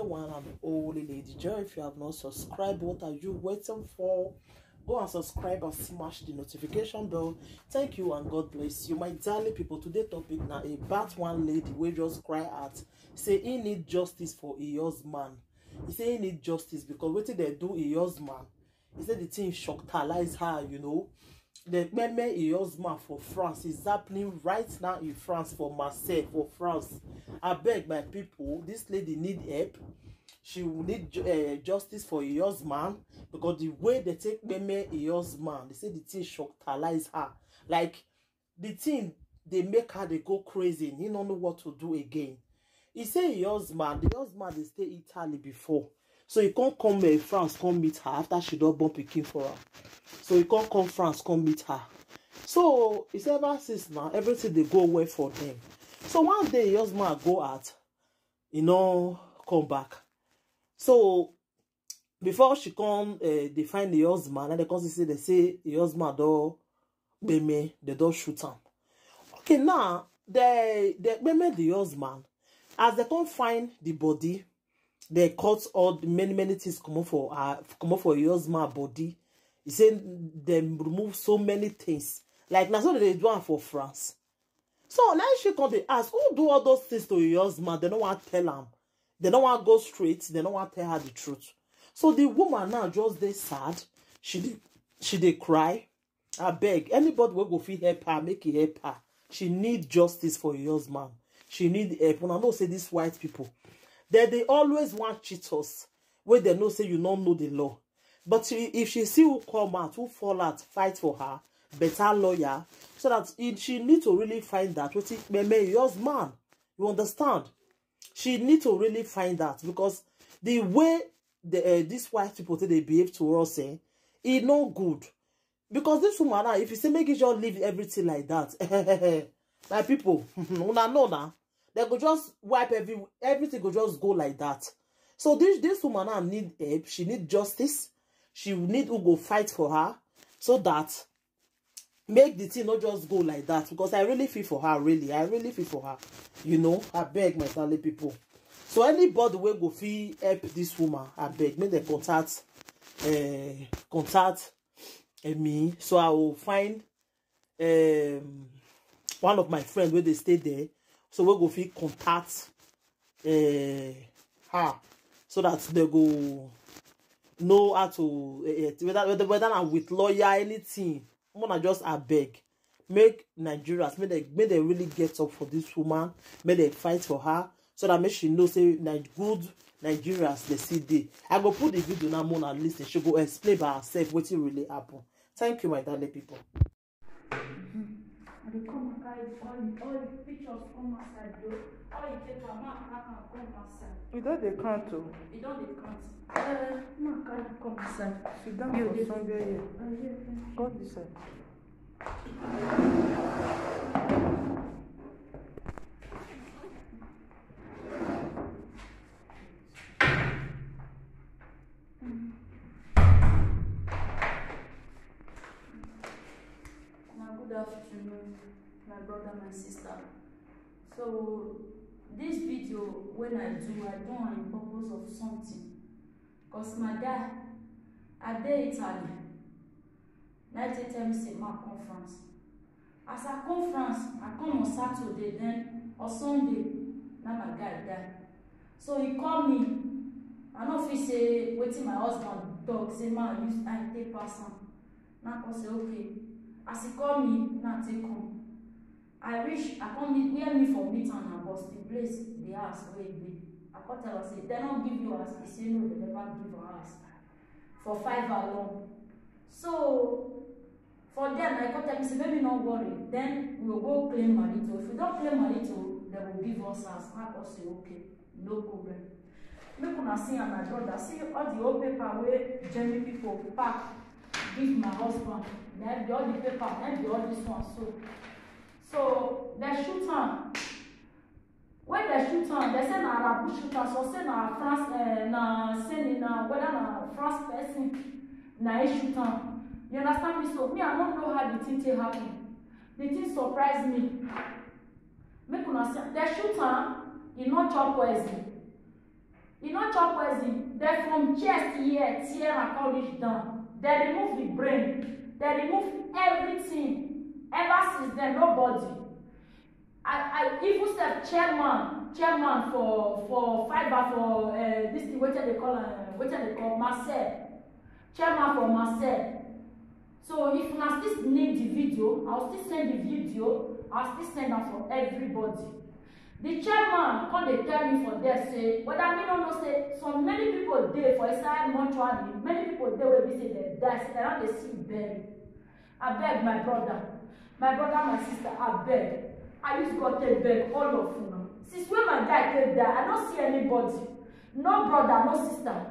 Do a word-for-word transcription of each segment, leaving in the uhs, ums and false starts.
One and only Lady Joy. If you have not subscribed, what are you waiting for? Go and subscribe and smash the notification bell. Thank you and God bless you. My darling people, today topic now about one lady wey just cry out, say he need justice for his husband. He say he need justice because wetin dem do his husband, he say the thing shockalize her, you know. The meme his husband for France is happening right now in France, for Marseille, for France. I beg my people, this lady need help. She will need ju- eh, justice for his husband because the way they take meme his husband, they say the thing shockalize her. Like, the thing they make her, they go crazy. He don't know what to do again. He say his husband, the husband they stay Italy before. So he can't come uh, France, come meet her after she don't born picking for her. So he can't come France, come meet her. So it's ever since now, everything they go away for them. So one day, his husband go out, you know, come back. So before she come uh, dey find the husband, and they come say they say the husband don gbeme, they don shoot am. Okay, now they they gbeme the husband. As they come find the body, they cut all the many many things comot for her, comot for the husband body. He say dem remove so many things. Like, na so they do am for France. So now she come dey ask, who do all those things to your husband? They no wan tell am. They no wan go straight. They no wan tell her the truth. So the woman now just dey sad. She dey she dey cry. I beg anybody wey go fit help her, make e help her. She need justice for your husband. She need help. Una know say these white people, they they always want cheat us. Where they know say you don't know the law. But she, if she see who come out, who fall out, fight for her, better lawyer, so that it, she need to really find that what it may may your husband. You understand? She need to really find that because the way the, uh, these white people say they behave to us, eh, it no good. Because this woman now, if you say make you just leave everything like that, my people, una know now, they go just wipe every everything go just go like that. So this this woman now need help. She need justice. She need who go fight for her so that make the thing not just go like that. Because I really feel for her. Really, I really feel for her. You know, I beg my darling people. So anybody wey go fit help this woman, I beg make they contact, uh, contact uh, me. So I will find um, one of my friends where they stay there. So we go fit contact uh, her so that they go know how to uh, whether whether whether na with lawyer, anything. Una just abeg make Nigerians, make they make they really get up for this woman, make they fight for her so that make she know say na good Nigerians they see dey. I go put the video now, Mona listen. She go explain by herself wetin really happen. Thank you, my darling people. I dey come and carry all the all the pictures come outside though. All the paper, ma pack am come outside. You don dey count o. You don dey count. Uh, ma carry am come outside. Sit down for somewhere here. Uh, yeah, thank you. Come this side. Now, good afternoon, my brother, my sister. So, this video, when I do, I do am in purpose of something. Because my guy, I dey Italy. Na him take tell me say ma come France. As I come France, I come on Saturday, then on Sunday, na my guy die. So he call me. I no fit say wetin my husband talk, say ma use eye take pass am. Na I come say okay. As he call me, na I take come. I reach, I come meet where me for meet am na, but the place, the house wey e dey. I come tell am say dem no give you house. He say no, dem never give am house for five alone. So for there na he come tell me say make me no worry, then we go go claim Marito. If we don claim Marito, dem go give us house. Na I come say okay, no problem. Make una see am, my brother, see all the old paper wey German people pack give my husband. Na be all the paper, na be all this one so. So dem shoot am. When dem shoot am, dem say na Arabu shoot am, some say na France, eh, na say na whether na France person na him shoot am. You understand me? So me, I no know how the thing take happen. The thing surprise me. Make una see, dem shoot am, he no chop poison. E no chop poison. Dem from chest here tear am come reach down. Dem remove the brain. Dem remove everything. Ever since then, nobody. I I even sef chairman chairman for for fibre for uh, this thing wetin dey call am wetin dey call Marcel, chairman for Marcel. So if una still need the video, I will still send the video. I will still send am for everybody. The chairman come dey tell me for there say whether me no know say some many people dey for inside mortuary, many people dey wey be say dem die, say dem no dey see bury. Abeg, my brother, my brother, my sister, abeg, I use God take beg all of una. Since when my guy take die, I no see anybody, no brother, no sister.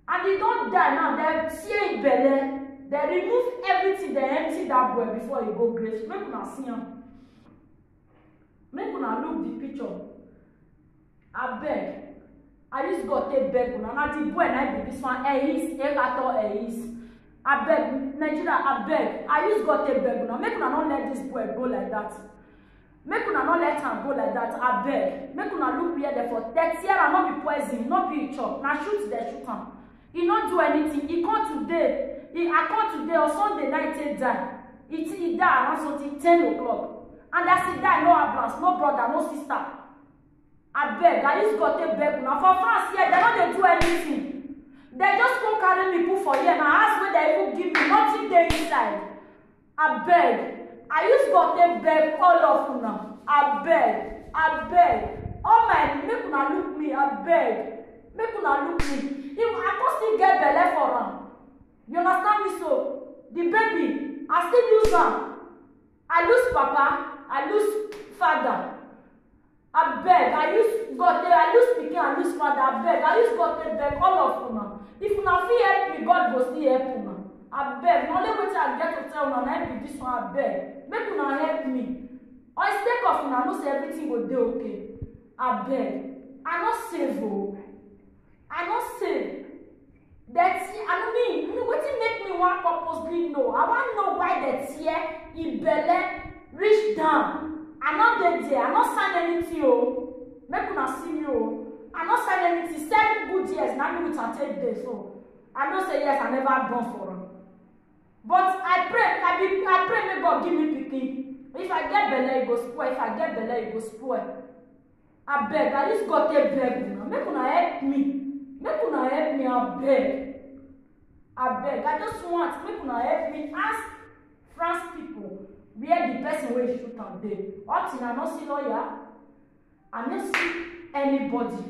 And he don die now, dem tear him belle, dem remove everything, dem empty that boy before he go grave. Make una see am. Make una look the picture. Abeg, I use God take beg una. Na the boy na be this one, Eyis, Ekato Eyis. Abeg, Nigeria, abeg, I use God take beg una. Make una no let this boy go like that. Make una no let am go like that. Abeg, make una look where dem for. Dem tear am, no be poison, no be chop. Na shoot dem shoot am. E no do anything. E come today. E I come today on Sunday night take die. E e die around something ten o'clock. And as e die, no ambulance, no brother, no sister. Abeg, I use God take beg una. For France here, dem no dey do anything. Dem just come carry me put for here. Na house wey dem even give me, nothing dey inside. Abeg, I use God take beg all of una. Abeg, abeg, all my, make una look me. Abeg, make una look me. If I come still get belle for am, you understand me? So the baby, I still lose am. I lose papa, I lose father. Abeg, I use God take, I lose pikin, I lose father. Abeg, I use God take beg all of una. If una fit help me, God go still help una. Abeg, na only wetin I get to tell una na be this one. Abeg, make una help me. On sake of una, I know say everything go dey okay. Abeg, I no save o. I no save. Dirty, I no mean, me, wetin make me wan purposely know? I wan know why dem tear e belle reach down. I no dey there. I no sign anything o. Make una see me o. I no sign anything. Seven good years na me with am take dey so. I know say yes, I never born for am. But I pray, I be, I pray make God give me pikin. If I get belle, e go spoil. If I get belle, e go spoil. Abeg, I use God take beg una. Make una help me. Make una help me, abeg. Abeg, I just want make una help me ask France people where the person wey shoot am dey. Up till now, I no see lawyer. I no see anybody.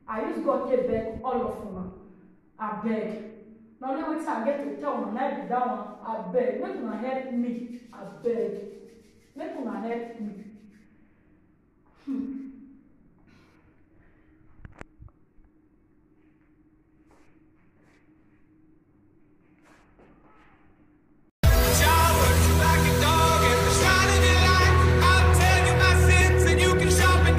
I use God take beg all of una. Abeg. Na only wetin I get to tell una na be that one. Abeg, make una help me. Abeg. Make una help me.